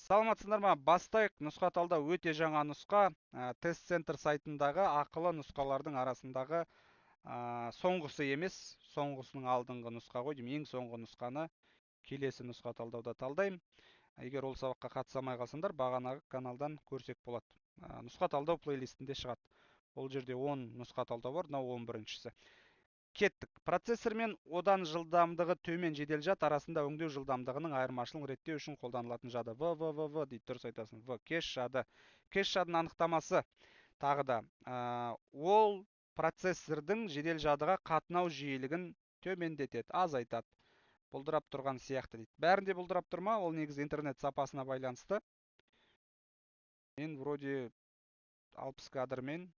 Саламатсыңдар ма? Бастайық. Нұсқа талдау өте жаңа нұсқа. Тест центр сайтындағы ақылы нұсқалардың арасындағы соңғысы емес, соңғысының алдыңғы нұсқа ғой деймін. Ең соңғы нұсқаны келесі нұсқа талдауда талдаймын. Егер ол сабаққа қатыса алмай қалсаңдар, бағанағы каналдан көрсек болады. Нұсқа талдау плейлистінде шығады. Ол жерде 10 нұсқа талдау бар, мынау 11-шісі. Кеттік. Процессор мен одан жылдамдығы төмен жедел жад арасында өңдеу жылдамдығының айырмашылығын реттеу үшін қолданылатын жады. В, В, В, В дейді, дұрыс айтасың. В, кэш жады. Кэш жадының анықтамасы тағы да. Ол процессордың жедел жадыға қатынау жиілігін төмендетеді, азайтады. Бұлдырап тұрған сияқты дейді. Бәрінде бұлдырап тұр ма? Ол негізі интернет сапасына байланысты. Мен вроде 60 кадрмен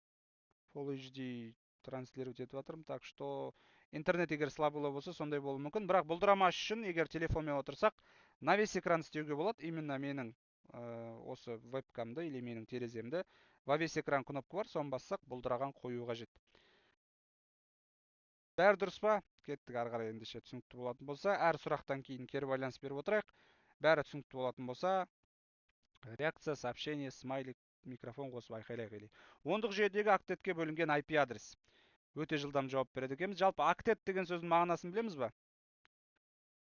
Full HD транслировать етіп жатырмын, так что интернет егер слабый болса, сондай болуы мүмкін. Бірақ бұлдырамас үшін, егер телефонмен отырсақ, на весь экран істеуге болады. Именно менің осы вебкамды или менің тереземді во весь экран кнопка бар, соны бассақ, бұлдыраған қою қажет. Бәрі дұрыс па? Кеттік ары қарай ендеше. Түсінікті болатын болса, әр сұрақтан кейін кері байланыс беріп отырайық. Бәрі түсінікті болатын болса, реакция, сообщение, смайлик, микрофон қосып айқайлайық или. Ондық жүйедегі октетке бөлінген IP адрес. Өте жылдам жауап береді екенбіз. Жалпы октет деген сөздің мағынасын білеміз ба?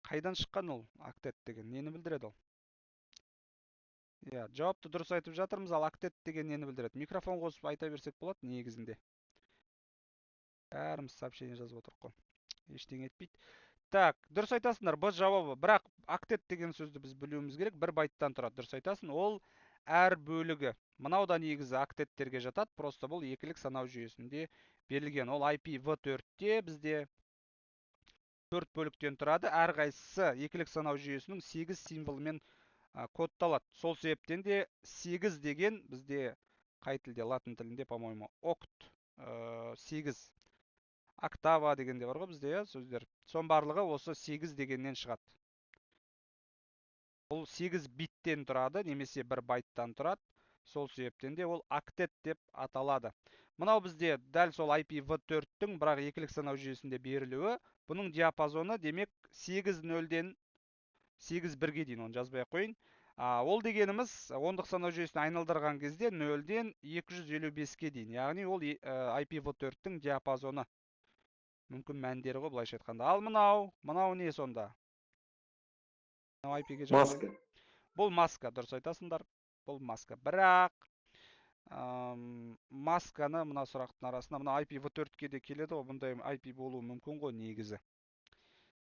Қайдан шыққан ол октет деген? Нені білдіреді ол? Иә, жауапты дұрыс айтып жатырмыз, ал октет деген нені білдіреді? Микрофон қосып айта берсек болады негізінде. Бәріміз сообщение жазып отырық қой. Ештеңе етпейді. Так, дұрыс айтасыңдар, Б жауабы. Бірақ октет деген сөзді біз білуіміз керек. Бір байттан тұрады, дұрыс айтасың. Ол әр бөлігі. Мынау да негізі октеттерге жатады, просто бұл екілік санау жүйесінде берілген. Ол IPv4-те бізде 4 бөліктен тұрады. Әрқайсысы екілік санау жүйесінің 8 символымен кодталады. Сол себептен де 8 деген бізде қай тілде? Латын тілінде, по-моему, окт, 8. Октава деген де бар ғой бізде, иә, сөздер. Соның барлығы осы 8 дегеннен шығады. Бұл 8 биттен тұрады, немесе 1 байттан тұрады. Сол себептен де ол октет деп аталады. Мынау бізде дәл сол IPv4-тің, бірақ екілік санау жүйесінде берілуі. Бұның диапазоны, демек, сегіз нөлден сегіз бірге дейін, оны жазбай ақ қояйын. Ол дегеніміз, ондық санау жүйесіне айналдырған кезде нөлден екі жүз елу беске дейін. Яғни ол IPv4-тің диапазоны. Мүмкін мәндері ғой, былайша айтқанда. Ал мынау не сонда? Мынау I P-ге жатады. Маска. Бұл маска, дұрыс айтасыңдар. Бұл маска. Бірақ, масканы мына сұрақтың арасында, мына IPv4-ке де келеді ғой, бұндай IP болуы мүмкін ғой негізі.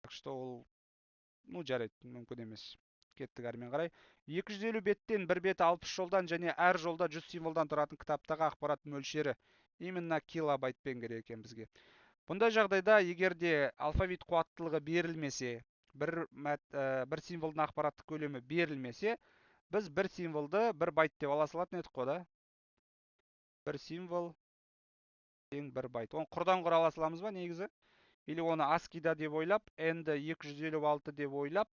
Так что ол, жарайды, мүмкін емес. Кеттік әрмен қарай. Екі жүз елу беттен бір беті алпыс жолдан және әр жолда 100 символдан тұратын кітаптағы ақпарат мөлшері именно килобайтпен керек екен бізге. Бұндай жағдайда егер де алфавит қуаттылығы берілмесе, бір символдың ақпараттық көлемі берілмесе, біз бір символды бір байт деп ала салатын едік қой да? Бір символ тең бір байт. Оны құрдан құр ала саламыз ба негізі? Или оны ASCII-да деп ойлап, N-ді екі жүз елу алты деп ойлап,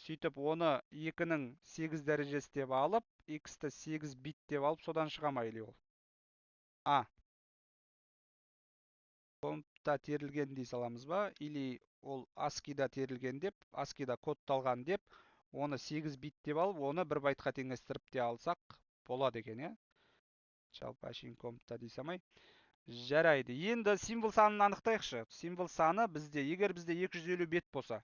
сөйтіп оны екінің сегіз дәрежесі деп алып, X-ті сегіз бит деп алып, содан шыға ма или ол? А. Компта терілген дей саламыз ба? Или ол ASCII-да терілген деп, ASCII-да кодталған деп, оны сегіз бит деп алып, оны бір байтқа теңестіріп те алсақ болады екен, иә? Жалпы әшейін компта дей салмай. Жарайды. Енді символ санын анықтайықшы. Символ саны бізде, егер бізде екі жүз елу бет болса,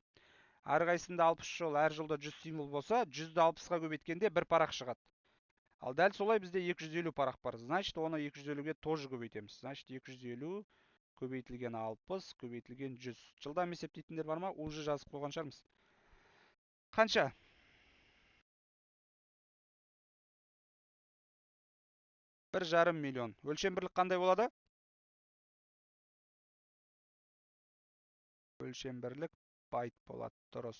әрқайсысында алпыс жол, әр жолда жүз символ болса, жүзді алпысқа көбейткенде бір парақ шығады. Ал дәл солай бізде екі жүз елу парақ бар. Значит, оны екі жүз елуге тоже көбейтеміз. Значит, екі жүз елу көбейтілген алпыс, көбейтілген жүз. Жылдам есептейтіндер бар ма? Уже жазып қойған шығармыз. Қанша? Бір жарым миллион. Өлшем бірлік қандай болады? Өлшем бірлік байт болады. Дұрыс.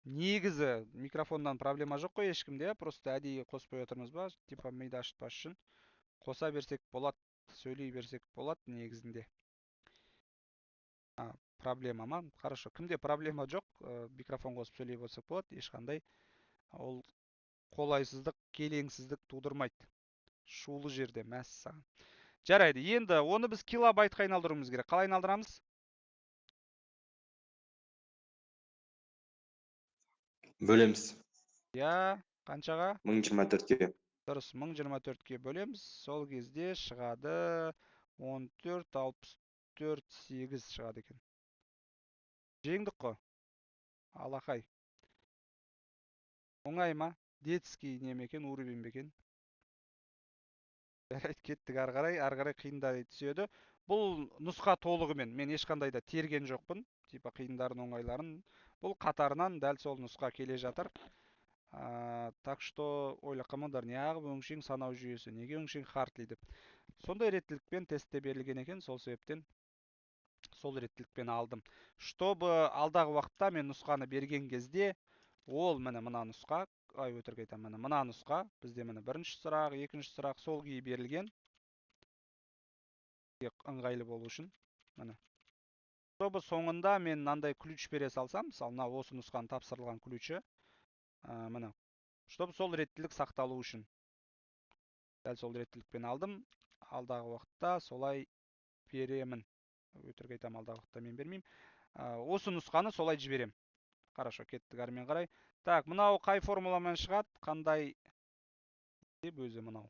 Негізі микрофоннан проблема жоқ қой ешкімде, иә? Просто әдейі қоспай отырмыз ба? Типа миды ашытпас үшін. Қоса берсек болады, сөйлей берсек болады негізінде. Проблема ма? Хорошо. Кімде проблема жоқ, микрофон қосып сөйлей болсақ болады. Ешқандай ол қолайсыздық, келеңсіздік тудырмайды. Шулы жерде, мәссаған. Жарайды, енді оны біз килобайтқа айналдыруымыз керек. Қалай айналдырамыз? Бөлеміз. Иә, қаншаға? 1024-ке. Дұрыс, 1024-ке бөлеміз. Сол кезде шығады 14, 64, 8 шығады екен. Жеңдік қой. Алақай. Оңай ма? Детский неме екен, уровень бе екен? Жарайды, кеттік ары қарай, ары қарай қиындай түседі. Бұл нұсқа толығымен мен ешқандай да терген жоқпын, типа қиындарын, оңайларын. Бұл қатарынан дәл сол нұсқа келе жатыр. Так что ойлап қалмаңдар, неғып өңшең санау жүйесі, неге өңшең Хартли деп. Сондай реттілікпен тестте берілген екен, сол себептен сол реттілікпен алдым. Чтобы алдағы уақытта мен нұсқаны берген кезде, ол міне мына нұсқа, ай, өтірік айтамын, міне мына нұсқа, бізде міне бірінші сұрақ, екінші сұрақ сол күйі берілген. Ыңғайлы болу үшін, міне. Чтобы соңында мен мынандай ключ бере салсам, мысалы, мына осы нұсқаның тапсырылған ключі, міне, чтобы сол реттілік сақталу үшін. Дәл сол реттілікпен алдым. Алдағы уақытта солай беремін. Өтірік айтамын, алдағы уақытта мен бермеймін. Осы нұсқаны солай жіберем. Хорошо, кеттік әрмен қарай. Так, мынау қай формуламен шығады? Қандай деп өзі мынау?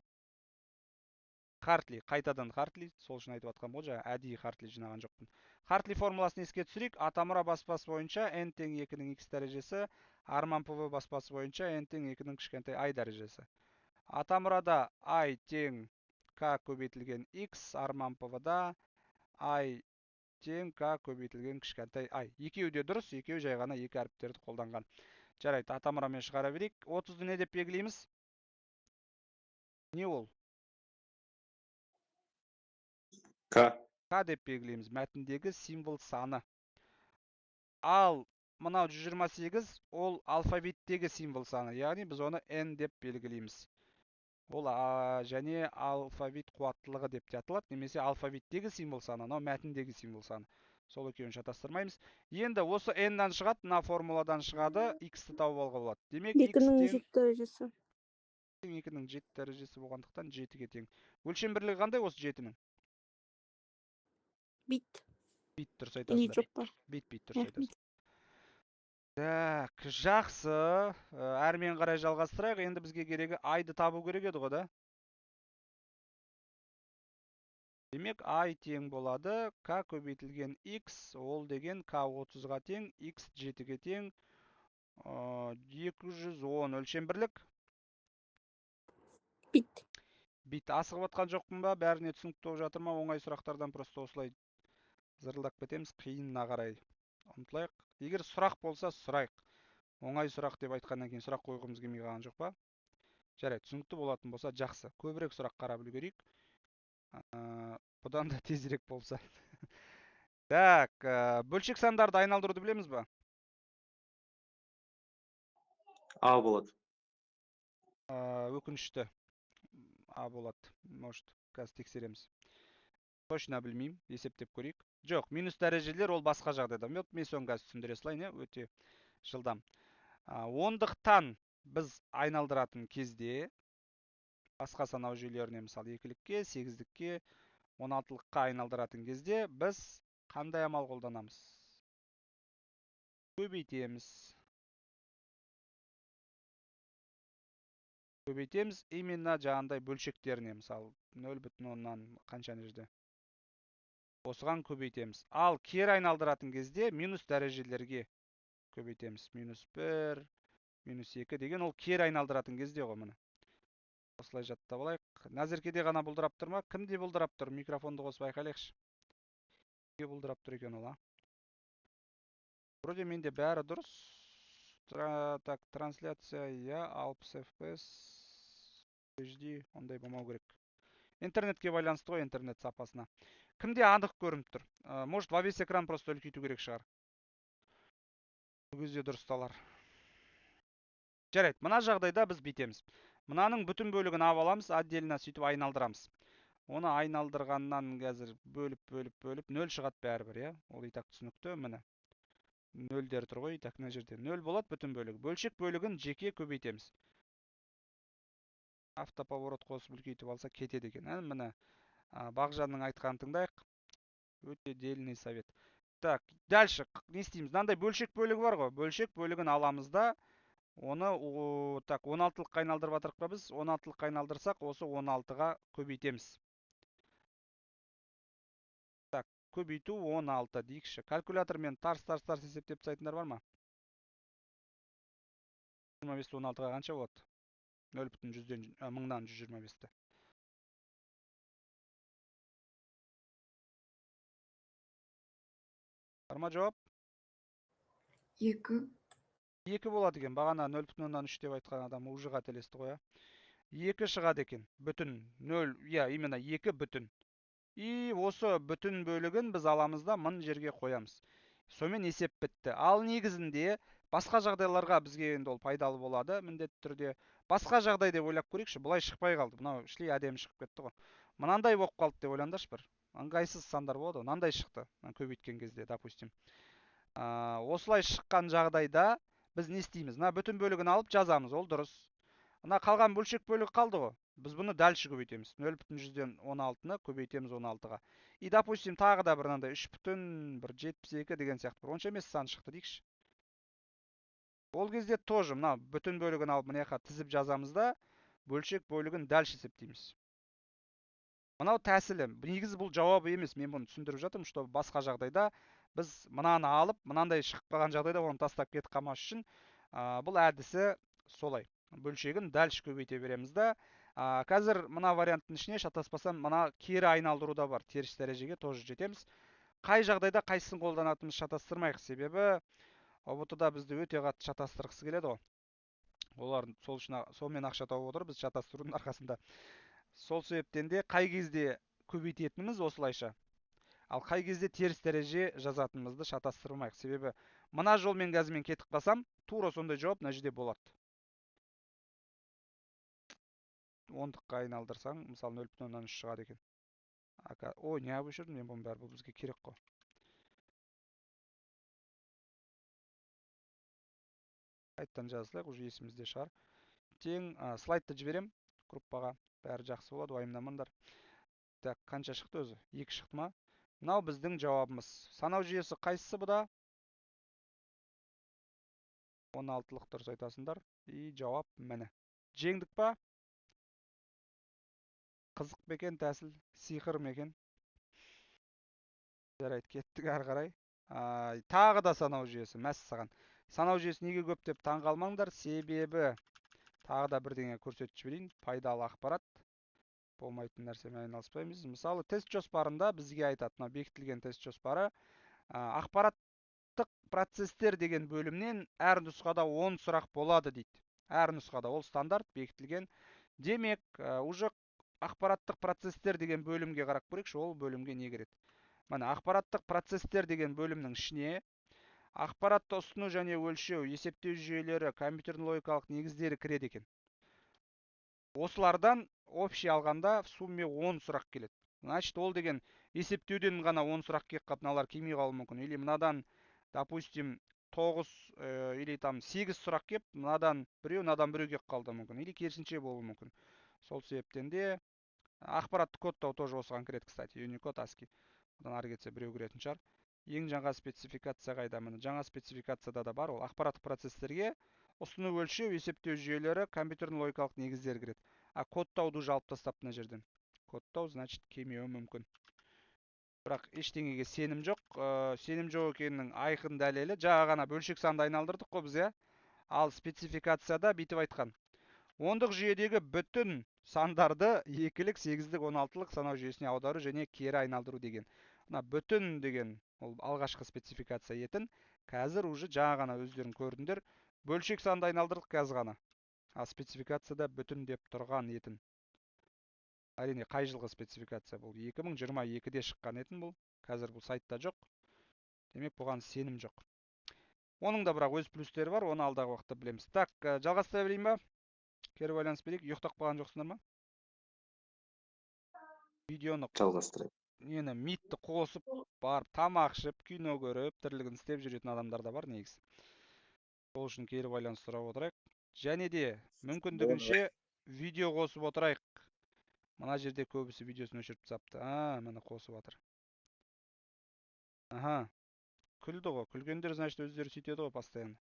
Хартли, қайтадан Хартли, сол үшін айтып жатқанмын ғой, жаңа әдейі Хартли жинаған жоқпын. Хартли формуласын еске түсірейік. Атамұра баспасы бойынша n тең екінің x дәрежесі, Арман ПВ баспасы бойынша n тең екінің кішкентай i дәрежесі. Атамұрада i тең k көбейтілген x, Арман ПВ-да i тең k көбейтілген кішкентай i. Екеуі де дұрыс, екеуі жай ғана екі әріптерді қолданған. Жарайды, атамұрамен шығара берейік. 30-ды не деп белгілейміз? Не ол? К. К деп белгілейміз. Мәтіндегі символ саны. Ал мынау 128 ол алфавиттегі символ саны. Яғни біз оны N деп белгілейміз. Ол, және алфавит қуаттылығы деп те аталады, немесе алфавиттегі символ саны, анау мәтіндегі символ саны. Сол екеуін шатастырмаймыз. Енді осы N-нан шығады, мына формуладан шығады, X-ті тауып алуға болады. Демек, X Екінің тең жеті дәрежесі. Екінің жеті дәрежесі болғандықтан жетіге тең. Өлшем бірлігі қандай осы жетінің? Бит. Бит, дұрыс Или айтасыңдар. жоқ па? Бит, бит, дұрыс Рахмет. айтасың. Так, жақсы. Әрмен қарай жалғастырайық. Енді бізге керегі айды табу керек еді ғой да? Демек, ай тең болады. К көбейтілген X, ол деген К отызға тең, X жетіге тең, 210 өлшем бірлік. Бит. Бит. Асығып атқан жоқпын ба? Бәріне түсінікті болып жатыр ма? Оңай сұрақтардан просто осылай зырылдап кетеміз, қиынына қарай ұмтылайық. Егер сұрақ болса, сұрайық. Оңай сұрақ деп айтқаннан кейін сұрақ қойғымыз келмей қалған жоқ па? Жарайды, түсінікті болатын болса жақсы. Көбірек сұрақ қарап үлгерейік. Бұдан да тезірек болса. Так, бөлшек сандарды айналдыруды білеміз ба? А болады. Өкінішті. А болады. Может, қазір тексереміз. Точно білмеймін, есептеп көрейік. Жоқ, минус дәрежелер ол басқа жағдайда. Мен соны қазір түсіндіре салайын, иә, өте жылдам. Ондықтан біз айналдыратын кезде басқа санау жүйелеріне, мысалы, екілікке, сегіздікке, он алтылыққа айналдыратын кезде біз қандай амал қолданамыз? Көбейтеміз. Көбейтеміз именно жаңағындай бөлшектеріне, мысалы, нөл бүтін оннан қанша жерде. Осыған көбейтеміз. Ал кері айналдыратын кезде минус дәрежелерге көбейтеміз. Минус бір, минус екі деген ол кері айналдыратын кезде ғой міне. Осылай жаттап алайық. Назеркеде ғана бұлдырап тұр ма? Кімде бұлдырап тұр? Микрофонды қосып айқайлайықшы. Неге бұлдырап тұр екен ол, а? Вроде менде бәрі дұрыс. Так, трансляция, иә, алпыс эф пи эс, эйч ди, ондай болмау керек. Интернетке байланысты ғой, интернет сапасына. Кімде анық көрініп тұр? Может, во весь экран просто үлкейту керек шығар. Бұл кезде дұрысталар. Жарайды, мына жағдайда біз бүйтеміз. Мынаның бүтін бөлігін алып аламыз, отдельно сөйтіп айналдырамыз. Оны айналдырғаннан қазір бөліп, бөліп, бөліп, нөл шығады бәрібір, иә? Ол и так түсінікті, міне. Нөлдер тұр ғой, и так мына жерде. Нөл болады бүтін бөлігі. Бөлшек бөлігін жеке көбейтеміз. Автоповорот қосып үлкейтіп алса кетеді екен. Ә, міне, Бағжанның айтқанын тыңдайық. Өте дельный совет. Так, дальше не істейміз? Мынандай бөлшек бөлігі бар ғой. Бөлшек бөлігін аламыз да, Оны так 16-лыққа айналдырып жатырық па біз? 16-лыққа айналдырсақ, осы 16-ға көбейтеміз. Так, көбейту 16 дейікші. Калькулятормен тарс-тарс-тарс есептеп тастайтындар бар ма? 25-ті 16-ға қанша болады? Нөл бүтін жүзден, мыңнан жүз жиырма бесті. Бар ма жауап? 2. 2 болады екен. Бағана нөл бүтін оннан үш деп айтқан адам уже қателесті ғой, а? 2 шығады екен. Бүтін нөл, иә, именно 2 бүтін. И осы бүтін бөлігін біз аламыз да 1000 жерге қоямыз. Сонымен есеп бітті. Ал негізінде басқа жағдайларға бізге енді ол пайдалы болады міндетті түрде. Басқа жағдай деп ойлап көрейікші, бұлай шықпай қалды. Мынау ішлей әдемі шығып кетті ғой. Мынандай болып қалды деп ойлаңдаршы бір. Ыңғайсыз сандар болады ғой. Мынандай шықты. Мына көбейткен кезде, допустим. Осылай шыққан жағдайда біз не істейміз? Мына бүтін бөлігін алып жазамыз, ол дұрыс. Мына қалған бөлшек бөлігі қалды ғой. Біз бұны дальше көбейтеміз. Нөл бүтін жүзден он алтыны көбейтеміз он алтыға. И, допустим, тағы да бір мынандай үш бүтін бір жетпіс екі деген сияқты бір онша емес сан шықты дейікші. Ол кезде тоже мына бүтін бөлігін алып мына жаққа тізіп жазамыз да, бөлшек бөлігін дальше есептейміз. Мынау тәсілі. Негізі бұл жауабы емес, мен бұны түсіндіріп жатырмын, что басқа жағдайда біз мынаны алып, мынандай шығып қалған жағдайда оны тастап кетіп қалмас үшін, бұл әдісі солай. Бөлшегін дальше көбейте береміз да. Қазір мына варианттың ішіне шатаспасам, мына кері айналдыру да бар. Теріс дәрежеге тоже жетеміз. Қай жағдайда қайсысын қолданатынымызды шатастырмайық, себебі ҰБТ-да бізді өте қатты шатастырғысы келеді ғой. Олар сол үшін сонымен ақша тауып отыр, біз шатастырудың арқасында. Сол себептен де қай кезде көбейтетініміз осылайша. Ал қай кезде теріс дәреже жазатынымызды шатастырмайық. Себебі мына жолмен қазір мен кетіп қалсам, тура сондай жауап мына жерде болады. Ондыққа айналдырсаң, мысалы нөл бүтін оннан үш шығады екен. Ака, ой, неғып өшірдім мен бұның бәрі, бұл бізге керек қой. Қайтадан жазылайық, уже есімізде шығар. Тең, слайдты жіберем группаға, бәрі жақсы болады, уайымдамаңдар. Так, қанша шықты өзі? 2 шықты ма? Мынау біздің жауабымыз. Санау жүйесі қайсысы бұда? 16-лық дұрыс айтасыңдар. И жауап міне. Жеңдік па? Қызық па екен тәсіл, сиқыр ма екен? Жарайды, кеттік ары қарай. Тағы да санау жүйесі, мәссаған. Санау жүйесі неге көп деп таң қалмаңдар, себебі тағы да бірдеңе көрсетіп жіберейін, пайдалы ақпарат. Болмайтын нәрсемен айналыспаймыз. Мысалы, тест жоспарында бізге айтады, мынау бекітілген тест жоспары, ақпараттық процесстер деген бөлімнен әр нұсқада 10 сұрақ болады дейді. Әр нұсқада ол стандарт бекітілген. Демек, уже ақпараттық процесстер деген бөлімге қарап көрейікші, ол бөлімге не кіреді? Міне, ақпараттық процесстер деген бөлімнің ішіне ақпаратты ұсыну және өлшеу, есептеу жүйелері, компьютердің логикалық негіздері кіреді екен. Осылардан общий алғанда в сумме 10 сұрақ келеді. Значит, ол деген есептеуден ғана 10 сұрақ келіп қалып, мыналар келмей қалуы мүмкін. Или мынадан, допустим, 9 или там 8 сұрақ келіп, мынадан біреу, мынадан біреу келіп қалуы мүмкін. Или керісінше болуы мүмкін. Сол себептен де ақпаратты кодтау тоже осыған кіреді, кстати, Unicode, ASCII. Одан ары кетсе біреу кіретін шығар. Ең жаңа спецификация қайда? Міне, жаңа спецификацияда да бар ол. Ақпараттық процесстерге ұсыну, өлшеу, есептеу жүйелері, компьютердің логикалық негіздері кіреді. А кодтауды уже алып тастапты мына жерден. Кодтау, значит, келмеуі мүмкін. Бірақ ештеңеге сенім жоқ. Сенім жоқ екенінің айқын дәлелі, жаңа ғана бөлшек санды айналдырдық қой біз, иә? Ал спецификацияда бүйтіп айтқан. Ондық жүйедегі бүтін сандарды екілік, сегіздік, он алтылық санау жүйесіне аудару және кері айналдыру деген. Мына бүтін деген ол алғашқы спецификация етін. Қазір уже жаңа ғана өздерің көрдіңдер. Бөлшек санды айналдырдық қазір ғана. Ал спецификацияда бүтін деп тұрған етін. Әрине, қай жылғы спецификация бұл? Екі мың жиырма екіде шыққан етін бұл. Қазір бұл сайтта жоқ. Демек, бұған сенім жоқ. Оның да бірақ өз плюстері бар, оны алдағы уақытта білеміз. Так, жалғастыра берейін ба? Кері байланыс берейік. Ұйықтап қалған жоқсыңдар ма? Видеоны жалғастырайық. Нені, митті қосып барып тамақ ішіп, кино көріп, тірлігін істеп жүретін адамдар да бар негізі. Сол үшін кері байланыс сұрап отырайық. Және де мүмкіндігінше видео қосып отырайық. Мына жерде көбісі видеосын өшіріп тастапты. Міне қосып жатыр. Аха. Күлді ғой. Күлгендер, значит, өздері сөйтеді ғой постоянно.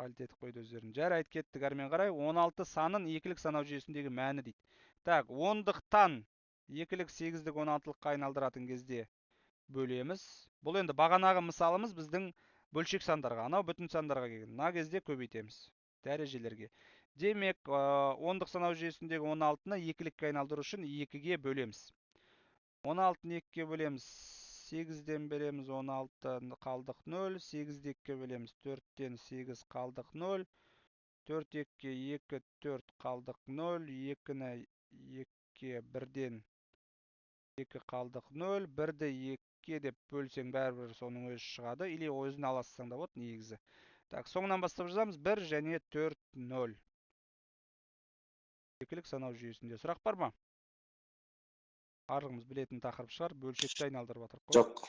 Етіп қойды өздерін. Жарайды, кеттік әрмен қарай. 16 санын екілік санау жүйесіндегі мәні дейді. Так, ондықтан екілік, сегіздік, 16-лыққа айналдыратын кезде бөлеміз. Бұл енді бағанағы мысалымыз біздің бөлшек сандарға, анау бүтін сандарға келген. Мына кезде көбейтеміз дәрежелерге. Демек, ондық санау жүйесіндегі 16-ны екілікке айналдыру үшін 2-ге бөлеміз. 16-ны 2-ге бөлеміз, 8-ден береміз 16 қалдық 0, 8-ді 2-ге бөлеміз, 4-тен 8 қалдық 0, 4 2-ге 2, 4 қалдық 0, 2-ні 2-ге 1-ден 2 қалдық 0, 1-ді 2-ге деп бөлсең бәрібір соның өзі шығады, или өзін аласың да болады негізі. Так, соңынан бастап жазамыз, 1 және 4, 0. Екілік санау жүйесінде сұрақ бар ма? Барлығымыз білетін тақырып шығар, бөлшекті айналдырып жатырық қой. Жоқ.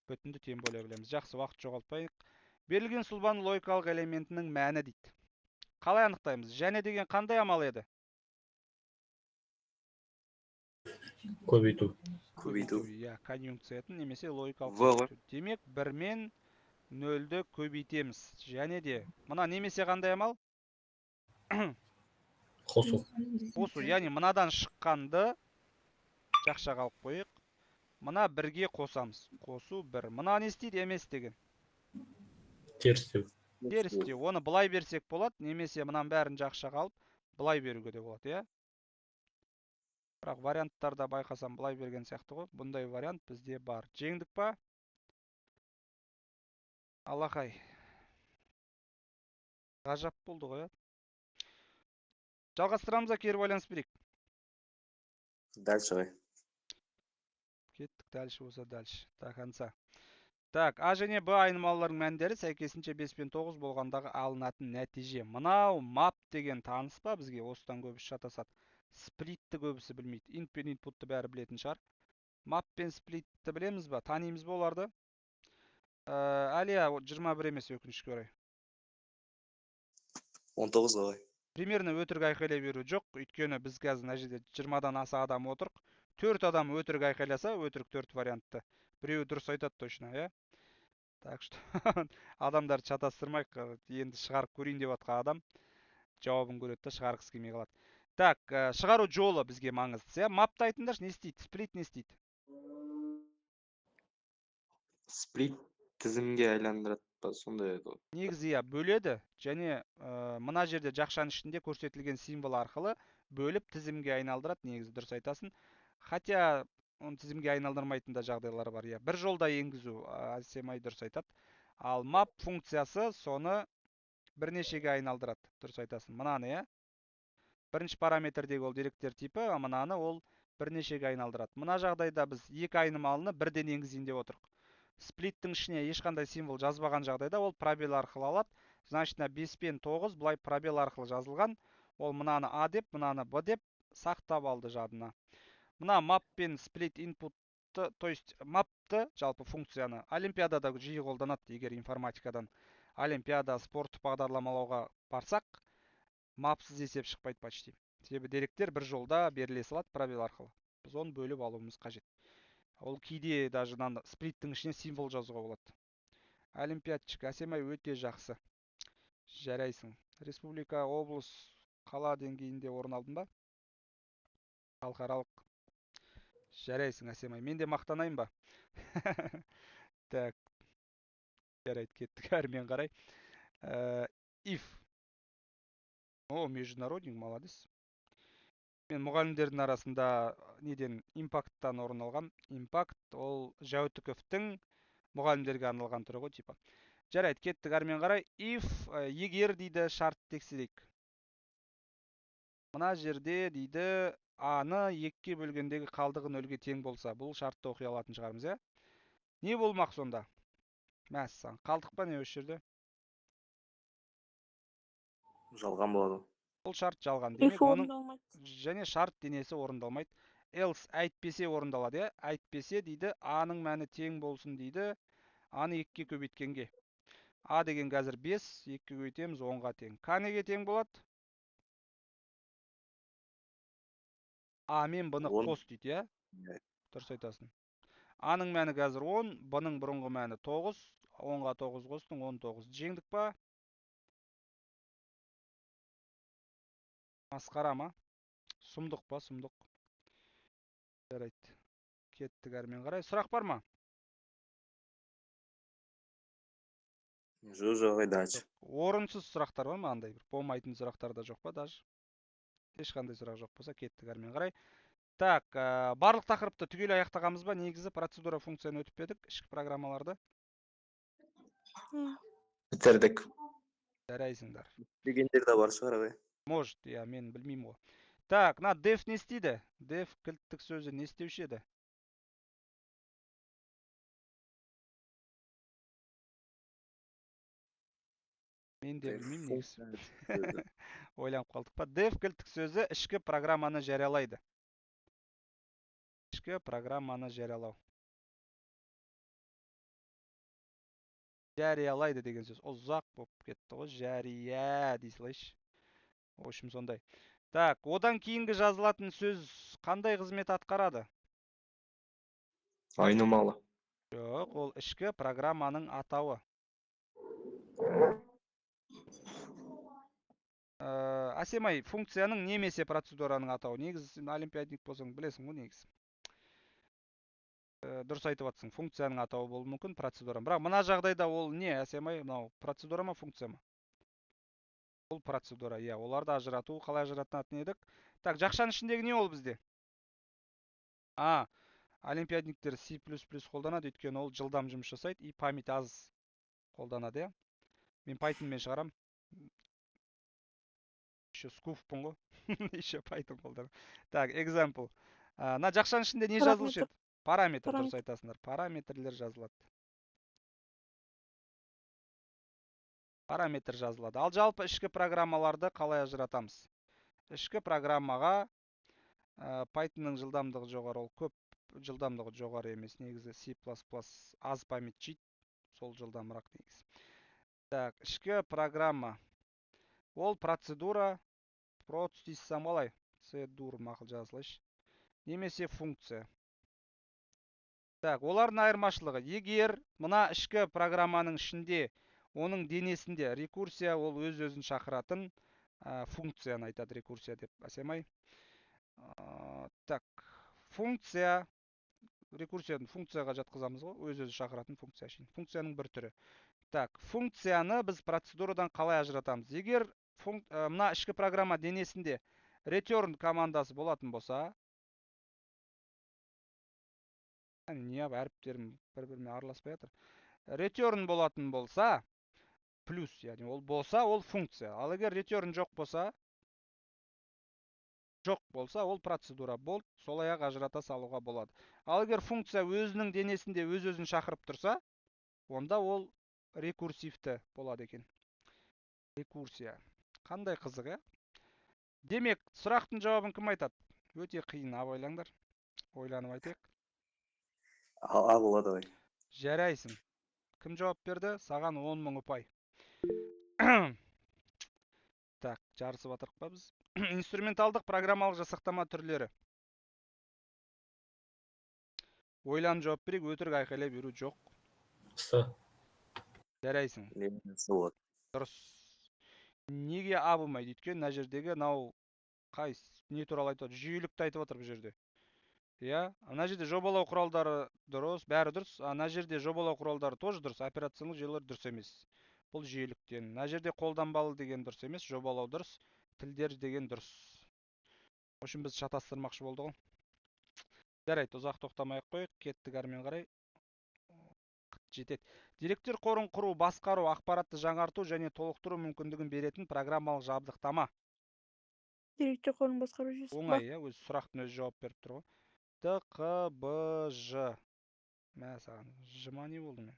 Бүтінді тем более білеміз. Жақсы, уақыт жоғалтпайық. Берілген сұлбаның логикалық элементінің мәні дейді. Қалай анықтаймыз? Және деген қандай амал еді? Көбейту. Көбейту. Иә, конъюнкция немесе логикалық В ғой. көбейту. Демек, 1 мен 0-ді көбейтеміз. Және де мына немесе қандай амал? Қосу. Қосу, яғни мынадан шыққанды жақшаға алып қояйық. Мына бірге қосамыз. Қосу 1. Мына не істейді? Емес деген. Терістеу. Терістеу. Оны былай берсек болады, немесе мынаның бәрін жақшаға алып былай беруге де болады, иә? Бірақ варианттарда байқасам былай берген сияқты ғой. Бұндай вариант бізде бар. Жеңдік па? Алақай. Ғажап болды ғой, иә? Жалғастырамыз да, кері байланыс берейік. Дальше ғой. Кеттік, дальше болса дальше, до конца. Так, А және Б айнымалыларының мәндері сәйкесінше 5 пен 9 болғандағы алынатын нәтиже. Мынау мап деген таныс па бізге? Осыдан көбісі шатасады. Сплитті көбісі білмейді. Инт пен инпутты бәрі білетін шығар. Мап пен сплитті білеміз ба? Танимыз ба оларды? Әлия 21 емес, өкінішке орай. 19 ғой. Примерно өтірік айқайлай беру жоқ. Өйткені біз қазір мына жерде 20-дан аса адам отырық. 4 адам өтірік айқайласа, өтірік 4 вариантты. Біреуі дұрыс айтады точно, иә? Так что адамдарды шатастырмайық. Енді шығарып көрейін деп жатқан адам жауабын көреді да шығарғысы келмей қалады. Так, шығару жолы бізге маңыздысы, иә? Мапты айтыңдаршы, не істейді? Сплит не істейді? Сплит тізімге айландырады па, сондай еді ғой. Негізі, иә, бөледі және мына жерде жақшаның ішінде көрсетілген символ арқылы бөліп тізімге айналдырады, негізі дұрыс айтасың. Хотя оны тізімге айналдырмайтын да жағдайлар бар, иә. Бір жолда енгізу, Әсемай дұрыс айтады. Ал map функциясы соны бірнешеге айналдырады, дұрыс айтасың. Мынаны, иә. Бірінші параметрдегі ол деректер типі, а мынаны ол бірнешеге айналдырады. Мына жағдайда біз екі айнымалыны бірден енгізейін деп отырмық. Сплиттің ішіне ешқандай символ жазбаған жағдайда ол пробел арқылы алады. Значит, мына 5 пен 9 былай пробел арқылы жазылған. Ол мынаны А деп, мынаны Б деп сақтап алды жадына. Мына map пен split inputты, то есть mapты, жалпы функцияны олимпиадада жиі қолданады. Егер информатикадан олимпиада, спорттық бағдарламалауға барсақ, мапсыз есеп шықпайды почти. Себебі деректер бір жолда беріле салады пробел арқылы. Біз оны бөліп алуымыз қажет. Ол кейде даже мынаны сплиттің ішіне символ жазуға болады. Олимпиадчик Әсемай өте жақсы. Жарайсың. Республика, облыс, қала деңгейінде орын алдың ба? Халықаралық. Жарайсың, Әсемай. Мен де мақтанайын ба? Так. Жарайды, кеттік әрмен қарай. If. О, международник, молодец. Мен мұғалімдердің арасында неден, импакттан орын алғам. Импакт ол Жәутіковтің мұғалімдерге арналған түрі ғой, типа. Жарайды, кеттік әрмен қарай. If, егер дейді, шарт тексерейік. Мына жерде дейді, А-ны 2-ге бөлгендегі қалдығы 0-ге тең болса, бұл шартты оқи алатын шығармыз, иә? Не болмақ сонда? Мәссаған, қалдық па не осы жерде? Жалған болады. Бұл шарт жалған. If Демек, оның орындалмайды. және шарт денесі орындалмайды. Else әйтпесе орындалады, иә? Әйтпесе дейді, А-ның мәні тең болсын дейді. А-ны 2-ге көбейткенге. А деген қазір 5, 2-ге көбейтеміз, 10-ға тең. К неге тең болады? А мен Б-ны Он. қос дейді, иә? Иә. Дұрыс айтасың. А-ның мәні қазір 10, Б-ның бұрынғы мәні 9, 10-ға 9 қостың, 19. Жеңдік па? Масқара ма? Сұмдық па, сұмдық. Жарайды. Кеттік әрмен қарай. Сұрақ бар ма? Жоқ, дальше. Орынсыз сұрақтар бар ма, андай бір болмайтын сұрақтар да жоқ па даже? Ешқандай сұрақ жоқ болса, кеттік әрмен қарай. Так, барлық тақырыпты түгел аяқтағанбыз ба? Негізі процедура функцияны өтіп едік, ішкі программаларды. Бітірдік. Жарайсыңдар. Дегендер де бар шығар, ағай. Может, иә, мен білмеймін ғой. Так, мына def не істейді? Def кілттік сөзі не істеуші еді? Мен де білмеймін негізі. Ойланып қалдық па? Def кілттік сөзі ішкі программаны жариялайды. Ішкі программаны жариялау. Жариялайды деген сөз ұзақ болып кетті ғой. Жария дей салайыншы. В общем, сондай. Так, одан кейінгі жазылатын сөз қандай қызмет атқарады? Айнымалы. Жоқ, ол ішкі программаның атауы. Әсемай, функцияның немесе процедураның атауы. Негізі сен олимпиадник болсаң білесің ғой негізі. Дұрыс айтып жатсың, функцияның атауы болуы мүмкін, процедура. Бірақ мына жағдайда ол не, Әсемай, мынау процедура ма, функция ма? Ол процедура, иә. Оларды ажырату қалай ажырататын едік? Так, жақшаның ішіндегі не ол бізде? А, олимпиадниктер C++ қолданады, өйткені ол жылдам жұмыс жасайды и память аз қолданады, иә. Мен Pythonмен шығарам. Еще скуфпын ғой. Еще Python қолданамын. Так, example. Мына жақшаның ішінде не жазылушы еді? Параметр, дұрыс айтасыңдар. Параметрлер жазылады. Параметр жазылады. Ал жалпы ішкі программаларды қалай ажыратамыз? Ішкі программаға Pythonның жылдамдығы жоғары, ол көп жылдамдығы жоғары емес. Негізі C++ аз память жейді, сол жылдамырақ негізі. Так, ішкі программа. Ол процедура, проц дейсіз қалай? C-дур мақұл жазылайыншы. Немесе функция. Так, олардың айырмашылығы. Егер мына ішкі программаның ішінде, оның денесінде рекурсия, ол өз-өзін шақыратын функцияны айтады рекурсия деп, Әсемай. Так, функция, рекурсияны функцияға жатқызамыз ғой, өз-өзін шақыратын функция үшін. Функцияның бір түрі. Так, функцияны біз процедурадан қалай ажыратамыз? Егер мына ішкі программа денесінде return командасы болатын болса, не әріптерім бір-бірімен араласпай жатыр. Return болатын болса, плюс, яғни ол болса, ол функция. Ал егер return жоқ болса, ол процедура болды. Солай-ақ ажырата салуға болады. Ал егер функция өзінің денесінде өз-өзін шақырып тұрса, онда ол рекурсивті болады екен. Рекурсия. Қандай қызық, ә? Демек, сұрақтың жауабын кім айтады? Өте қиын, абайлаңдар. Ойланып айтайық. А болады ғой. Жарайсың. Кім жауап берді? Саған 10.000 ұпай. Так, жарысып жатырық па біз? Инструменталдық программалық жасақтама түрлері. Ойланып жауап берейік, өтірік айқайлай беру жоқ. С. Жарайсың. Дұрыс. Неге А болмайды? Өйткені мына жердегі мынау қай не туралы айтып отыр? Жүйелікті айтып отыр бұл жерде. Иә, мына жерде жобалау құралдары дұрыс, бәрі дұрыс. Мына жерде жобалау құралдары тоже дұрыс, операциялық жүйелер дұрыс емес. Бұл жүйеліктен. Мына жерде қолданбалы деген дұрыс емес, жобалау дұрыс, тілдер деген дұрыс. В общем, біз шатастырмақшы болды ғой. Жарайды, ұзақ тоқтамай ақ қояйық, кеттік әрмен қарай. Жетеді. Деректер қорын құру, басқару, ақпаратты жаңарту және толықтыру мүмкіндігін беретін программалық жабдықтама. Деректер қорын басқару жүйесі. Оңай, иә, өз сұрақтың өзі жауап беріп тұр ғой. Т, Қ, Б, Ж. Мә саған, Ж ма не болды мен?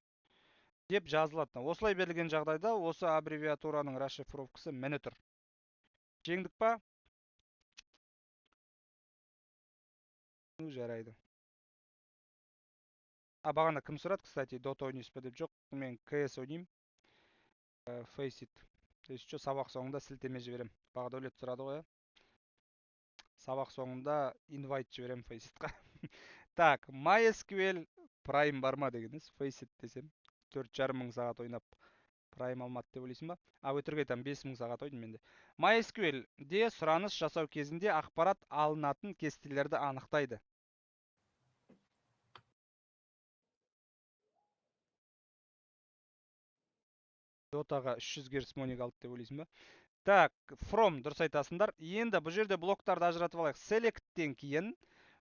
Деп жазылады. Осылай берілген жағдайда осы аббревиатураның расшифровкасы міне тұр. Жеңдік па? Ну, жарайды. А бағана кім сұрады, кстати, Dota ойнайсыз ба деп? Жоқ, мен CS ойнаймын. Faceit. То есть, сабақ соңында сілтеме жіберем. Бағдәулет сұрады ғой, Сабақ соңында инвайт жіберем Faceit-қа. Так, MySQL Prime бар ма дегеніңіз, Faceit десем, 4,5 мың сағат ойнап Прайм алмады деп ойлайсың ба? А, өтірік айтамын, 5000 сағат ойдым менде. MySQL-де сұраныс жасау кезінде ақпарат алынатын кестелерді анықтайды. Дотаға 300 герц моник алды деп ойлайсың ба? Так, from дұрыс айтасыңдар. Енді бұл жерде блоктарды ажыратып алайық. Select-тен кейін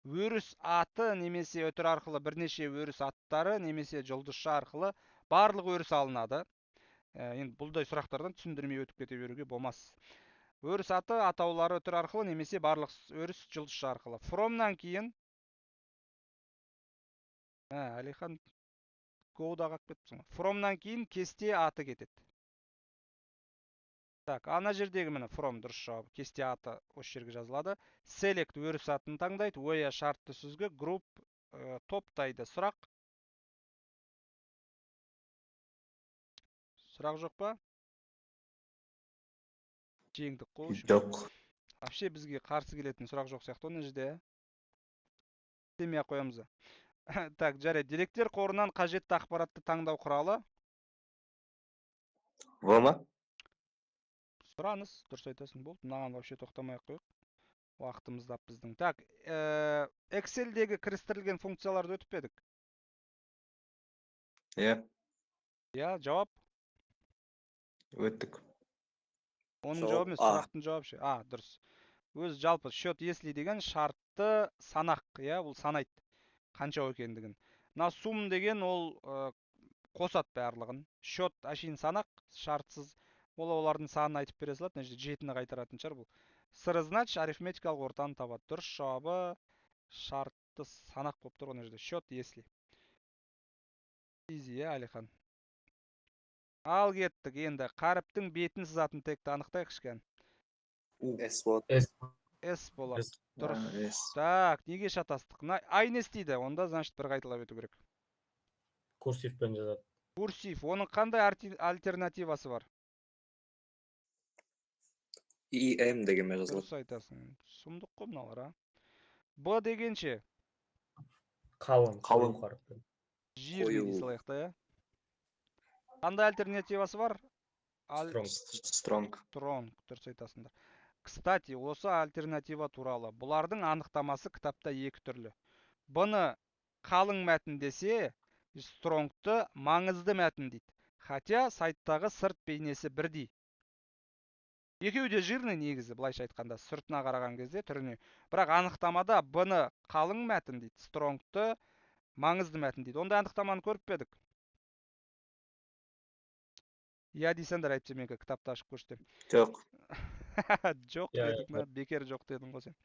өріс аты немесе өтір арқылы бірнеше өріс аттары немесе жұлдызша арқылы барлық өріс алынады. Енді бұлдай сұрақтардан түсіндірмей өтіп кете беруге болмас. Өріс аты, атаулары өтір арқылы немесе барлық өріс жұлдызша арқылы. From-нан кейін Әлихан Go-да қалып кетіпсің. From-нан кейін кесте аты кетеді. Так, ана жердегі міне from дұрыс жауап. Кесте аты осы жерге жазылады. Select өріс атын таңдайды. Where шартты сүзгі, group топтайды. Сұрақ? Сұрақ жоқ па? Жеңдік қой. Жоқ. Вообще бізге қарсы келетін сұрақ жоқ сияқты мына жерде. Істемей ақ қоямыз. Так, жарайды. Деректер қорынан қажетті ақпаратты таңдау құралы. В ма? Сұраныс, дұрыс айтасың, болды. Мынаған вообще тоқтамай ақ қояйық. Уақытымыз да біздің. Так, Excel-дегі кірістірілген функцияларды өтіп пе едік? Иә. Иә, жауап? Өттік. Оның жауабы емес, сұрақтың жауабы ше. А, дұрыс. Өз жалпы счет если деген шартты санақ, иә, ол санайды қанша екендігін. Мына сум деген ол қосады барлығын. Счет әшейін санақ, шартсыз. Ол олардың санын айтып бере салады. Мына жерде 7-ні қайтаратын шығар бұл. Сыры значит арифметикалық ортаны табады. Дұрыс жауабы шартты санақ болып тұр ғой мына жерде. Счет если. Изи, иә, Әлихан. Ал кеттік. Енді қаріптің бетін сызатын тегті анықтайық кішкене. S болады. S болады. Дұрыс. Так, неге шатастық? Мына ай не істейді? Онда, значит, бір қайталап өту керек. Курсивпен жазады. Курсив. Оның қандай альтернативасы бар? ИМ дегенмен жазылады. Дұрыс айтасың. Сұмдық қой мыналар, а? Б дегенше? Қалың. Қалың. Жирный дей салайық та, иә? Қандай альтернативасы бар? Strong. Strong, дұрыс айтасыңдар. Кстати, осы альтернатива туралы. Бұлардың анықтамасы кітапта екі түрлі. Бұны қалың мәтін десе, Strongты маңызды мәтін дейді. Хотя сайттағы сырт бейнесі бірдей. Екеуі де жирный негізі, былайша айтқанда, сыртына қараған кезде түріне. Бірақ анықтамада бұны қалың мәтін дейді, Strongты маңызды мәтін дейді. Ондай анықтаманы көріп пе едік? Иә дейсіңдер, әйтпесе мен кітапты ашып көрсетемін. Жоқ. Жоқ дедік ма? Бекер жоқ дедің ғой сен.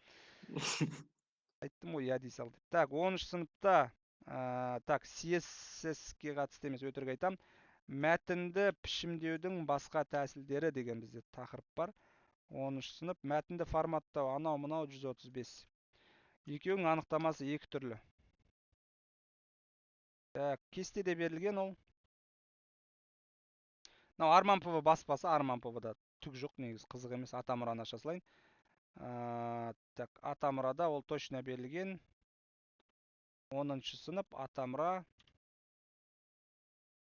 Айттым ғой, иә дей сал деп. Так, 10 сыныпта, так, CSS-ке қатысты емес, өтірік айтам. Мәтінді пішімдеудің басқа тәсілдері деген бізде тақырып бар. 10 сынып, мәтінді форматтау, анау мынау 135. Екеуінің анықтамасы екі түрлі. Так, кестеде берілген ол. Мынау Арман ПВ баспасы, Арман ПВ-да түк жоқ негізі, қызық емес, Атамұраны аша салайын. Так, Атамұрада ол точно берілген. 10 сынып, Атамұра.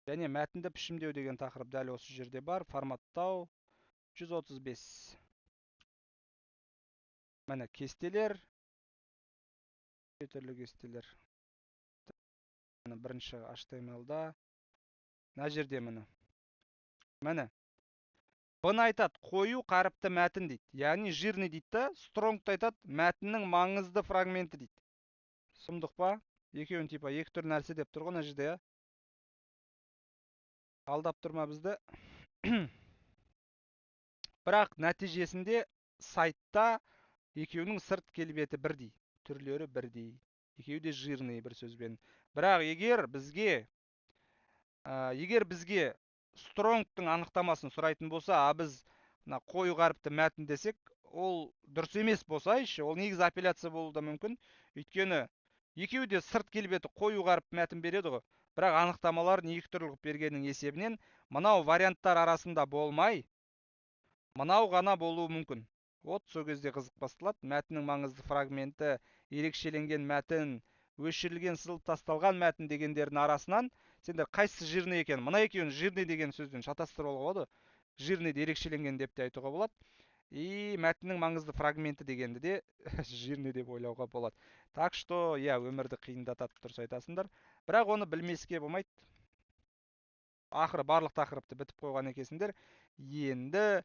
Және мәтінді пішімдеу деген тақырып дәл осы жерде бар. Форматтау 135. Міне кестелер. Түрлі кестелер. Міне бірінші HTML-да. Мына жерде міне. Міне. Бұны айтады, қою қаріпті мәтін дейді. Яғни жирный дейді да, Strongты айтады, мәтіннің маңызды фрагменті дейді. Сұмдық па? Екеуін типа екі түрлі нәрсе деп тұр ғой мына жерде, иә? Алдап тұрма бізді. Бірақ нәтижесінде сайтта екеуінің сырт келбеті бірдей, түрлері бірдей. Екеуі де жирный бір сөзбен. Бірақ егер бізге Strongтың анықтамасын сұрайтын болса, а біз мына қою қаріпті мәтін десек, ол дұрыс емес болса, еще ол негізі апелляция болуы да мүмкін. Өйткені екеуі де сырт келбеті қою қаріп мәтін береді ғой. Бірақ анықтамаларын екі түрлі қылып бергеннің есебінен мынау варианттар арасында болмай, мынау ғана болуы мүмкін. Вот сол кезде қызық басталады. Мәтіннің маңызды фрагменті, ерекшеленген мәтін, өшірілген, сызылып тасталған мәтін дегендердің арасынан Сендер қайсысы жирный екенін, мына екеуін жирный деген сөзден шатастырып алуға болады. Жирныйды ерекшеленген деп те айтуға болады. И мәтіннің маңызды фрагменті дегенді де жирный деп ойлауға болады. Так что, иә, өмірді қиындатады, дұрыс айтасыңдар. Бірақ оны білмеске болмайды. Ақыры барлық тақырыпты бітіп қойған екенсіңдер. Енді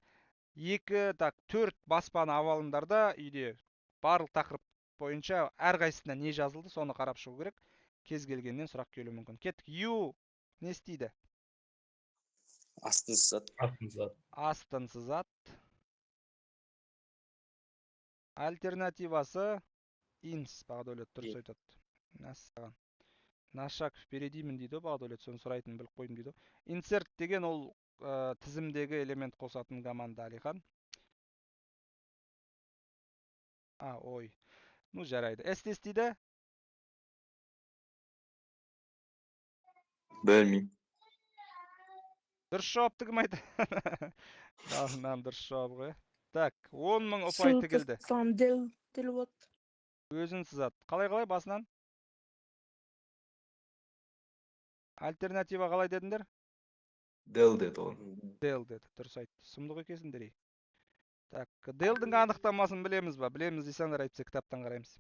2, так, 4 баспаны алыңдар да үйде барлық тақырып бойынша әрқайсысына не жазылды, соны қарап шығу керек. Кез келгеннен сұрақ келуі мүмкін. Кеттік. Ю не істейді? Астын сызады. Астын сызады. Астын сызады. Альтернативасы инс, Бағдәулет дұрыс айтады. Мәссаған. На шаг впередимін дейді ғой Бағдәулет, соны сұрайтынын біліп қойдым дейді ғой. Insert деген ол тізімдегі элемент қосатын команда, Алихан. А, ой. Ну, жарайды. S не істейді? Білмеймін. Дұрыс жауапты кім айтады? Мынаның дұрыс жауабы ғой. Так, 10 мың ұпай тігілді. Дел, дел болады. Өзін сызады. Қалай-қалай басынан? Альтернатива қалай дедіңдер? Дел деді ол. Дел деді, дұрыс айтты. Сұмдық екенсіңдер, ей. Так, Делдің анықтамасын білеміз ба? Білеміз десеңдер, әйтпесе кітаптан қараймыз.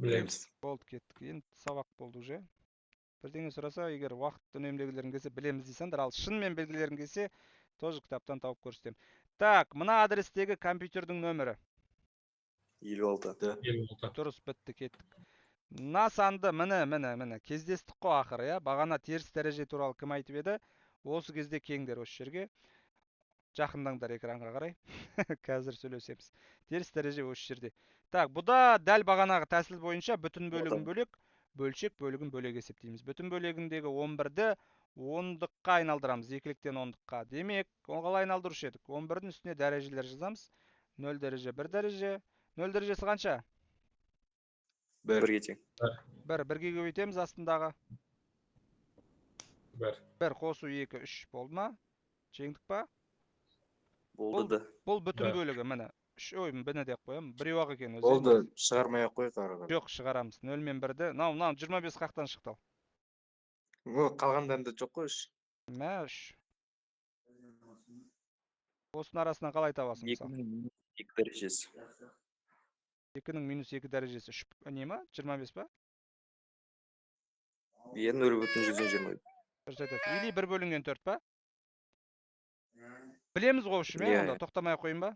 Білеміз. Болды, кеттік. Енді сабақ болды уже. Бірдеңе сұраса, егер уақыт үнемдегілерің келсе, білеміз десеңдер, ал шынымен белгілерің келсе, тоже кітаптан тауып көрсетемін. Так, мына адрестегі компьютердің нөмірі. 56. 56. Дұрыс, бітті, кеттік. Мына санды, міне, міне, міне, кездестік қой ақыры, иә? Бағана теріс дәреже туралы кім айтып еді? Осы кезде кеңдер осы жерге. Жақындаңдар экранға қарай. Қазір сөйлесеміз. Теріс дәреже осы жерде. Так, бұда дәл бағанағы тәсіл бойынша бүтін бөлігін бөлек, бөлшек бөлігін бөлек есептейміз. Бүтін бөлігіндегі 11-ді ондыққа айналдырамыз, екіліктен ондыққа. Демек, оны қалай айналдырушы едік? 11-дің үстіне дәрежелер жазамыз. 0 дәреже, 1 дәреже. 0 дәрежесі қанша? 1-ге тең. 1, 1-ге көбейтеміз астындағы. 1. 1 қосу 2, 3 болды ма? Жеңдік па? Болды да. Бұл бүтін бөлігі, міне. 3, ой, біні деп қоямын. Біреу-ақ екен өзі. Болды, шығармай ақ қойық ары қарай. Жоқ, шығарамыз. 0 мен 1-ді. Мынау 25 қақтан шықты ал. Қалғандарында жоқ қой 3. Мә, 3. Осының арасынан қалай табасың, мысалы? 2-нің минус 2 дәрежесі. 2-нің минус 2 дәрежесі 3, не ма? 25 па? Иә, 0,120. Дұрыс айтасың. Или 1 бөлінген 4 па? Білеміз ғой, общем, иә, онда тоқтамай ақ қояйын ба?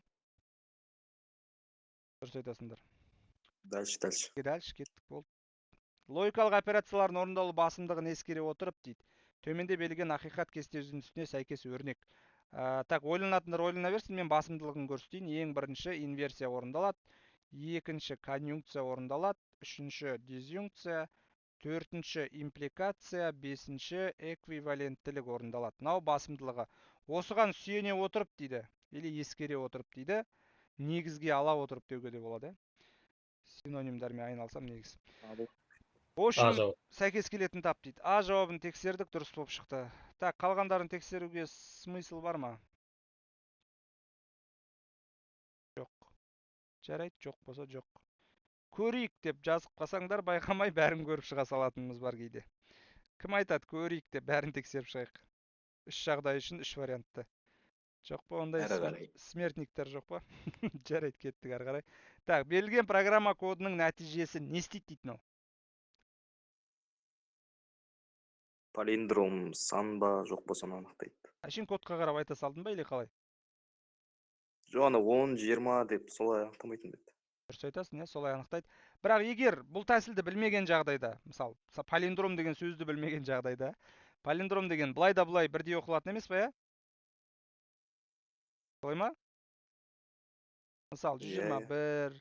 Дұрыс айтасыңдар. Дальше, дальше. Дальше кеттік, болды. Логикалық операциялардың орындалу басымдығын ескере отырып дейді. Төменде берілген ақиқат кесте үзіндісіне сәйкес өрнек. Так, ойланатындар ойлана берсін, мен басымдылығын көрсетейін. Ең бірінші инверсия орындалады, екінші конъюнкция орындалады, үшінші дизъюнкция, төртінші импликация, бесінші эквиваленттілік орындалады. Мынау басымдылығы. Осыған сүйене отырып дейді, или ескере отырып дейді, негізге ала отырып деуге де болады. Синонимдармен айналсам негіз. Общем, сәйкес келетін тап дейді. А жауабын тексердік, дұрыс болып шықты. Так, қалғандарын тексеруге смысл бар ма? Жоқ. Жарайды, жоқ болса жоқ. Көрейік деп жазып қалсаңдар, байқамай бәрін көріп шыға салатынымыз бар кейде. Кім айтады көрейік деп, бәрін тексеріп шығайық. 3 жағдай үшін 3 вариантты. Жоқ па, ондай смертниктер жоқ па? Жарайды, кеттік ары қарай. Так, берілген программа кодының нәтижесі не істейді дейді мынау? Палиндром сан ба, жоқ па, соны анықтайды. Әшейін кодқа қарап айта салдың ба, или қалай? Жоқ, ана 10, 20 деп солай анықтамайтын бе еді. Дұрыс айтасың, иә, солай анықтайды. Бірақ егер бұл тәсілді білмеген жағдайда, мысалы, палиндром деген сөзді білмеген жағдайда, палиндром деген былай да былай бірдей оқылатын емес па, иә? Солай ма? Мысалы, 121,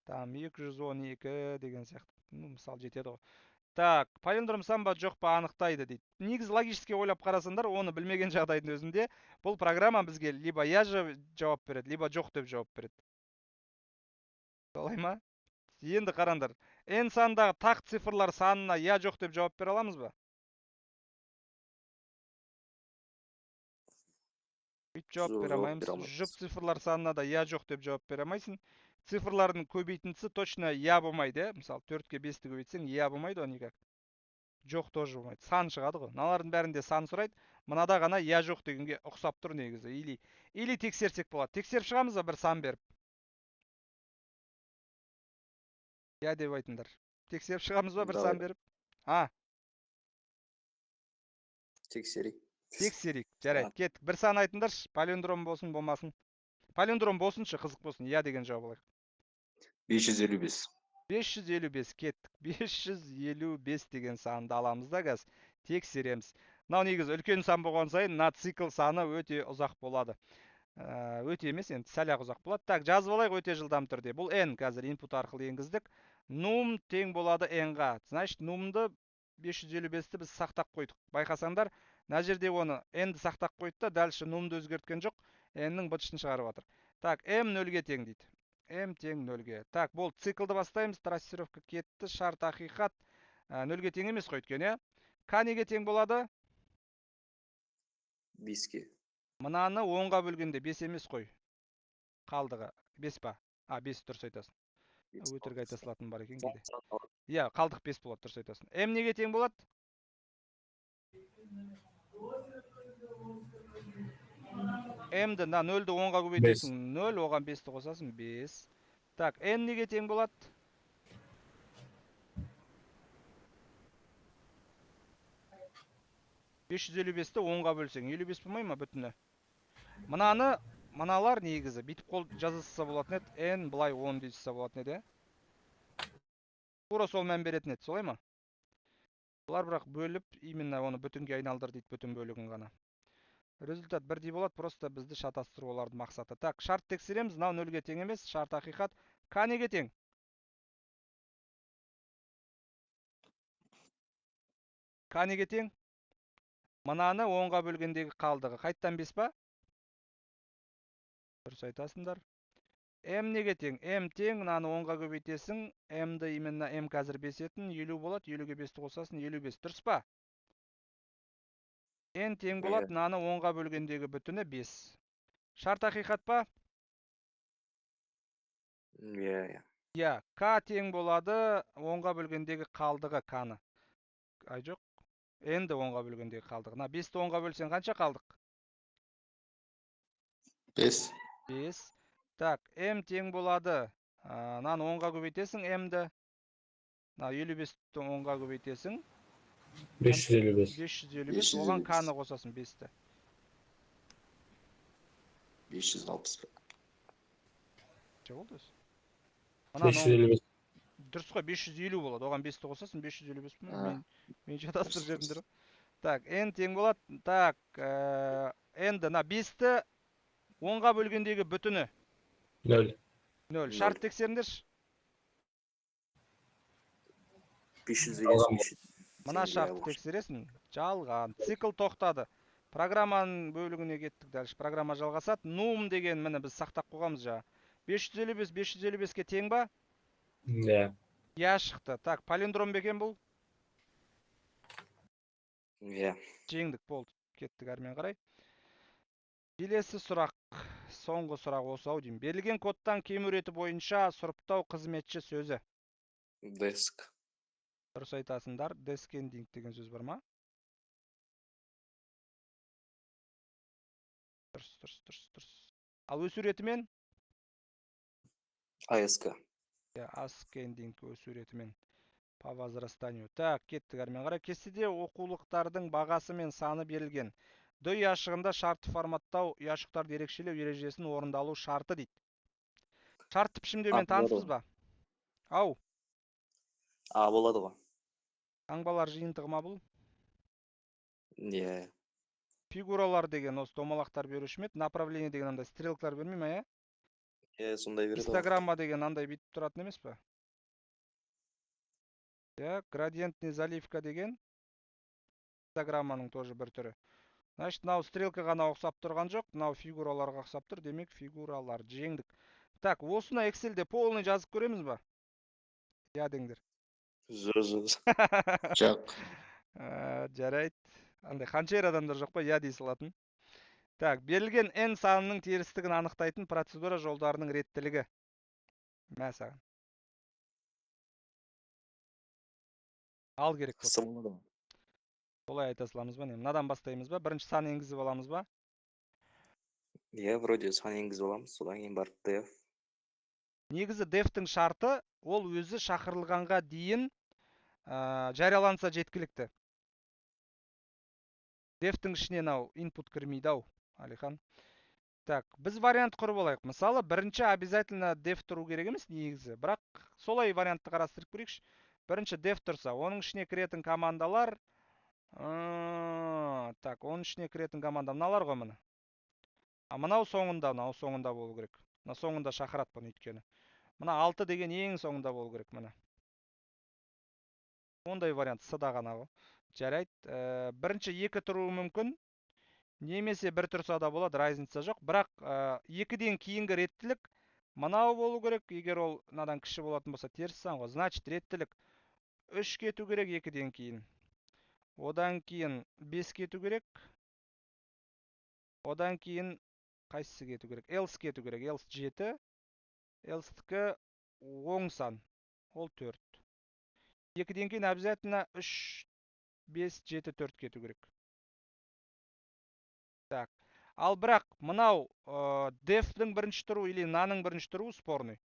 там 212 деген сияқты. Ну, мысалы, жетеді ғой. Так, палиндром сан ба, жоқ па анықтайды дейді. Негізі логически ойлап қарасаңдар, оны білмеген жағдайдың өзінде бұл программа бізге либо я жауап береді, либо жоқ деп жауап береді. Солай ма? Енді қараңдар. N сандағы тақ цифрлар санына я жоқ деп жауап бере аламыз ба? Бүйтіп жауап бере алмаймыз. Жұп цифрлар санына да я жоқ деп жауап бере алмайсың. Цифрлардың көбейтіндісі точно я болмайды, иә? Мысалы, 4-ке 5-ті көбейтсең, я болмайды ғой никак. Жоқ тоже болмайды. Сан шығады ғой. Мыналардың бәрінде сан сұрайды. Мынада ғана я жоқ дегенге ұқсап тұр негізі. Или тексерсек болады. Тексеріп шығамыз ба бір сан беріп? Я деп айтыңдар. Тексеріп шығамыз ба бір сан беріп? А? Тексерейік. Тексерейік. Жарайды, кеттік. Бір сан айтыңдаршы. Палиндром болсын, болмасын. Палиндром болсыншы, қызық болсын. Я деген жауап алайық. 555. 555, кеттік. 555 деген санды аламыз да қазір тексереміз. Мынау негізі үлкен сан болған сайын мына цикл саны өте ұзақ болады. Өте емес, енді сәл-ақ ұзақ болады. Так, жазып алайық өте жылдам түрде. Бұл n қазір input арқылы енгіздік. Num тең болады n-ға. Значит, num-ды 555-ті біз сақтап қойдық. Байқасаңдар, мына жерде оны n-ді сақтап қойды да, дальше num-ды өзгерткен жоқ. N-нің бытышын шығарып жатыр. Так, m 0-ге тең дейді. M тең 0-ге. Так, болды, циклді бастаймыз. Трассировка кетті. Шарт ақиқат 0-ге тең емес қой өйткені, иә? К неге тең болады? 5-ке. Мынаны 10-ға бөлгенде 5 емес қой. Қалдығы 5 па? А, 5 дұрыс айтасың. Өтірік айта салатын бар екен кейде. Иә, қалдық 5 болады, дұрыс айтасың. М неге тең болады? М-ді мына 0-ді 10-ға көбейтесің, 0, оған 5-ті қосасың, 5. Так, N неге тең болады? 555-ті 10-ға бөлсең, 55 болмай ма бүтіні? Мынаны, мыналар негізі бүйтіп қол жаза салса болатын еді, N былай 10 дей салса болатын еді, ә? Тура сол мән беретін еді, солай ма? Бұлар бірақ бөліп, именно оны бүтінге айналдыр дейді, бүтін бөлігін ғана. Результат бірдей болады, просто бізді шатастыру олардың мақсаты. Так, шарт тексереміз, мынау 0-ге тең емес, шарт ақиқат. К неге тең? К неге тең? Мынаны 10-ға бөлгендегі қалдығы. Қайттан 5 па? Дұрыс айтасыңдар. М неге тең? М тең, мынаны 10-ға көбейтесің. М-ді именно М қазір 5 етін, 50 болады, 50-ге 5-ті қосасың, 55. Дұрыс па? N тең болады, мынаны 10-ға бөлгендегі бүтіні 5. Шарт ақиқат па? Иә, иә. Иә, К тең болады, 10-ға бөлгендегі қалдығы К-ны. Ай жоқ, N-ді 10-ға бөлгендегі қалдығы. Мына 5-ті 10-ға бөлсең қанша қалдық? 5. 5. Так, М тең болады. Мынаны 10-ға көбейтесің, М-ді. Мына 55-ті 10-ға көбейтесің. 555. 555, оған К-ны қосасың 5-ті. 560. Қанша болды өзі? 555. Дұрыс қой, 550 болады. Оған 5-ті қосасың, 555 па? Мен шатастырып жібердім. Так, N тең болады. Так, N-ді мына 5-ті 10-ға бөлгендегі бүтіні. 0. 0. Шарт тексеріңдерші. 555. Мына шартты тексересің. Жалған. Цикл тоқтады. Программаның бөлігіне кеттік дальше. Программа жалғасады. Num деген міне біз сақтап қойғанбыз жаңа. 555 555-ке тең ба? Иә. Иә шықты. Так, палиндром ба екен бұл? Иә. Жеңдік, болды. Кеттік әрмен қарай. Келесі сұрақ, соңғы сұрақ осы ау деймін. Берілген кодтан кему реті бойынша сұрыптау қызметші сөзі. Деск. Дұрыс айтасыңдар. Descending деген сөз бар ма? Дұрыс, дұрыс, дұрыс, дұрыс. Ал өсу ретімен? АСК. Ascending өсу ретімен по возрастанию. Так, кеттік әрмен қарай. Кестеде оқулықтардың бағасы мен саны берілген. Д ұяшығында шартты форматтау ұяшықтарды ерекшелеу ережесінің орындалу шарты дейді. Шартты пішімдеумен таныспыз ба? Ау. А, болады ғой. Таңбалар жиынтығы ма бұл? Иә. Фигуралар деген осы домалақтар беруші ме еді? Направление деген андай стрелкалар бермей ме, иә? Иә, сондай береді ғой. Гистограмма деген андай бүйтіп тұратын емес пе? Иә, градиентный заливка деген гистограмманың тоже бір түрі. Значит, мынау стрелка ғана ұқсап тұрған жоқ, мынау фигураларға ұқсап тұр, демек фигуралар жеңдік. Так, осыны Excel'де полный жазып көреміз ба? Иә деңдер. Жоқ, Жоқ. Жарайды. Андай қанша ер адамдар жоқ па, иә дей салатын. Так, берілген n санының терістігін анықтайтын процедура жолдарының реттілігі. Мә саған. Ал керек болды. С болады ғой. Солай айта саламыз ба, не мынадан бастаймыз ба? Бірінші сан енгізіп аламыз ба? Иә, вроде сан енгізіп аламыз, содан кейін барып def. Негізі def-тің шарты ол өзі шақырылғанға дейін жарияланса жеткілікті. Def-тің ішіне мынау input кірмейді ау, Алихан. Так, біз вариант құрып алайық. Мысалы, бірінші обязательно def тұру керек емес негізі, бірақ солай вариантты қарастырып көрейікші. Бірінші def тұрса, оның ішіне кіретін командалар, так, оның ішіне кіретін команда мыналар ғой міне. А мынау соңында, мынау соңында болу керек. Мына соңында шақырады бұны өйткені. Мына 6 деген ең соңында болу керек міне. Ондай вариант С-да ғана ғой. Жарайды, бірінші 2 тұруы мүмкін. Немесе бір тұрса да болады, разница жоқ. Бірақ 2-ден кейінгі реттілік мынау болу керек. Егер ол мынадан кіші болатын болса, теріс сан ғой. Значит, реттілік 3 кету керек 2-ден кейін. Одан кейін 5 кету керек. Одан кейін қайсысы кету керек? Else кету керек. Else 7. Else-тікі оң сан. Ол 4. 2-ден кейін обязательно 3, 5, 7, 4 кету керек. Так. Ал бірақ мынау def-дің бірінші тұруы или мынаның бірінші тұруы спорный.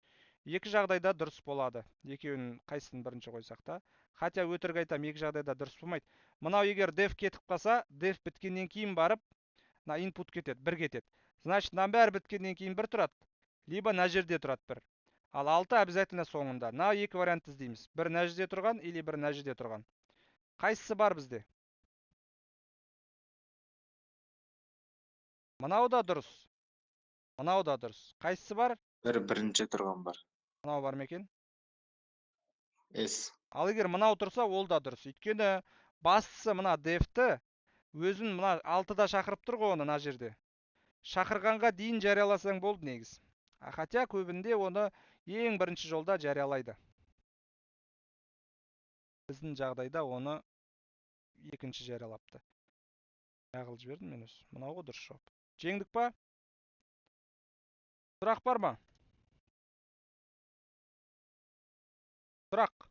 Екі жағдайда дұрыс болады. Екеуінің қайсысын бірінші қойсақ та. Хотя өтірік айтамын, екі жағдайда дұрыс болмайды. Мынау егер def кетіп қалса, def біткеннен кейін барып мына input кетеді, бір кетеді. Значит, мынаның бәрі біткеннен кейін бір тұрады. Либо мына жерде тұрады бір. Ал 6 обязательно соңында. Мына екі вариантты іздейміз. Бір мына жерде тұрған или бір мына жерде тұрған. Қайсысы бар бізде? Мынау да дұрыс. Мынау да дұрыс. Қайсысы бар? Бір бірінші тұрған бар. Мынау бар ма екен? S. Ал егер мынау тұрса, ол да дұрыс. Өйткені бастысы мына def-ті өзін мына 6-да шақырып тұр ғой оны мына жерде. Шақырғанға дейін жарияласаң болды негізі. А хотя көбінде оны ең бірінші жолда жариялайды. Біздің жағдайда оны екінші жариялапты. Неғыл жібердім мен өзі. Мынау ғой дұрыс жауап. Жеңдік па? Сұрақ бар ма? Сұрақ.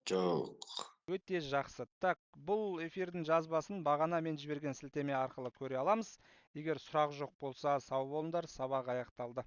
Жоқ. Өте жақсы. Так, бұл эфирдің жазбасын бағана мен жіберген сілтеме арқылы көре аламыз. Егер сұрақ жоқ болса, сау болыңдар, сабақ аяқталды.